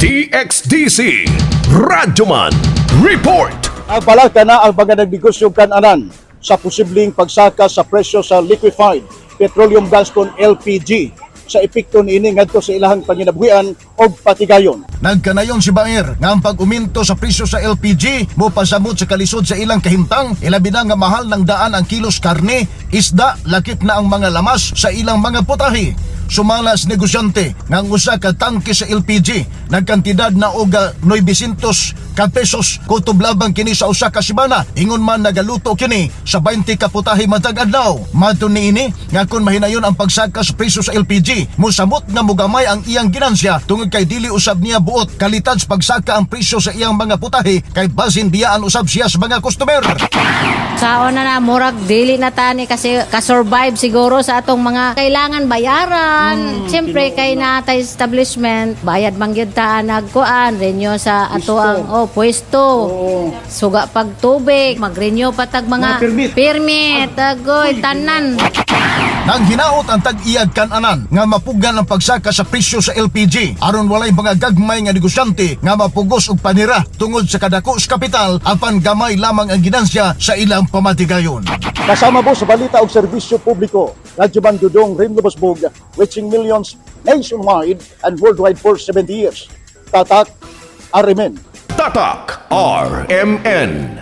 DXDC Radyoman Report. Ang balaka na ang mga nagnegosyo kananan sa posibleng pagsaka sa presyo sa liquefied petroleum gas kon LPG sa epekto niini ngadto sa ilahang panginabuhian og patigayon. Nagkanayon si Baer nga ang pag-uminto sa presyo sa LPG mo pasamot sa kalisod sa ilang kahimtang, ilabi na nga mahal ng daan ang kilos karne, isda, lakip na ang mga lamas sa ilang mga putahe. Sumala sa negosyante nga ang usa ka tangke sa LPG nagkantidad na og 900 ka pesos, kutob labang kini sa usa ka semana. Ingon man, nagaluto kini sa 20 ka putahe matag adlaw. Matod niini nga kon mahinayon ang pagsaka sa presyo sa LPG, mosamot nga mugamay ang iyang ginansya tungod kay dili usab niya buot kalitan sa pagsaka ang presyo sa iyang mga putahe kay basin biyaan usab siya sa mga customer. Sa una na murag dili na tani kasi ka-survive siguro sa atong mga kailangan bayaran. Siyempre kay natay establishment, bayad man gyud ta nagkuan, renew sa ato ang oh pwesto. Suga pag tubig, mag-renew pa tag mga permit. Permit, agoy tanan. Nang hinaot ang tag-iyag kananan nga mapugan ang pagsaka sa presyo sa LPG aron walay mga gagmay nga negosyante nga mapugos og panira tungod sa kadako sa kapital apan gamay lamang ang ginansya sa ilang pamatigayon. Kasama mo sa balita og serbisyo publiko, Radyo Dudong Rim Lubosbog, reaching millions nationwide and worldwide for 70 years. Tatak, RMN. Tatak RMN.